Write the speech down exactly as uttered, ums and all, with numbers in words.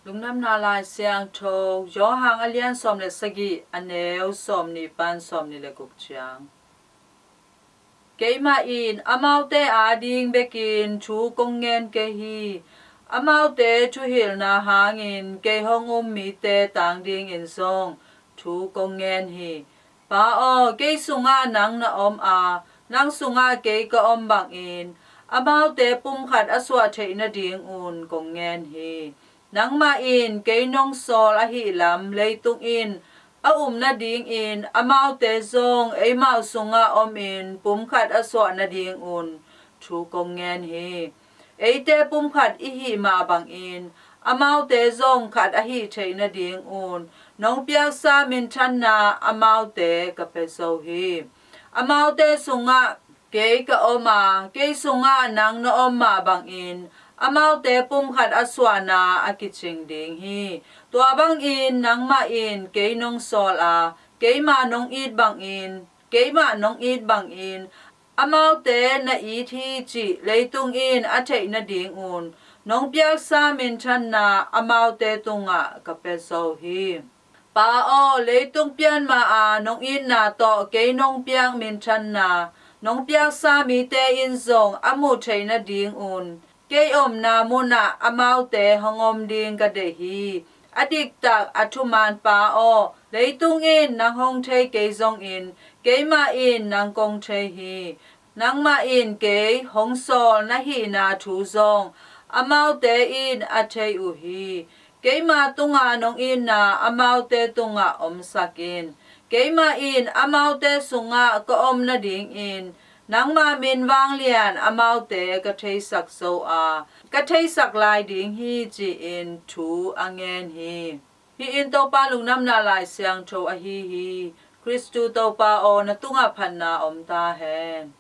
Lungdamna Lai Siangtho, Johan a lian sawm le sagih, a neu sawmnih pan sawmnih le guk ciang. Keimah in amaute ading bekin thu kong ngen kei hi. Amaute thuhilhna hangin kei hong um mite tang dingin zong thu kong ngen hi. Pa aw, kei sungah nang na om a, nang sungah kei ka om bangin amaute pumkhat a suah theih nadingun kong ngen hi. Nangmah in kei nong sawl ahih lam leitung in a um nadingin amaute zong eimau sungah omin pumkhat a suah nadingun thu kong ngen hi. Eite pumkhat i hih mah bangin amaute zong khat ahih theih nadingun nong piaksa minthanna amaute ka pia zo hi. Amaute sungah kei ka om a, kei sungah nang na om mah bangin amaute pumkhat a suahna a kicing ding hi. Tua bangin nangmah in kei nong sawl a, keimah nong it bangin, keimah nong it bangin amaute na it hi cih leitung in a theih nadingun nong piaksa minthanna amaute tungah ka pia zo hi. Pa aw, leitung pian ma-a nong itna tawh kei nong piak minthanna nong piaksa mite in zong a muh theih nadingun kei omna munah amaute hong om ding ka deih hi. A diktak a thuman Pa aw, leitung in nang hong thei kei zongin keimah in nang kong thei hi. Nangmah in kei hong sawl na hihna thu zong amaute in a thei uh hi. Keima tungah nong itna amaute tungah omsak in. Keimah in amaute sungah ka om nadingin nangma min vanglian amaute ka theisak zo a, ka theisak lai ding hi, ci-in thu a ngen hi. Hih in Topa Lungdamna Lai Siangtho ahi hi. Khristu Topa aw, na tungah phatna om ta hen.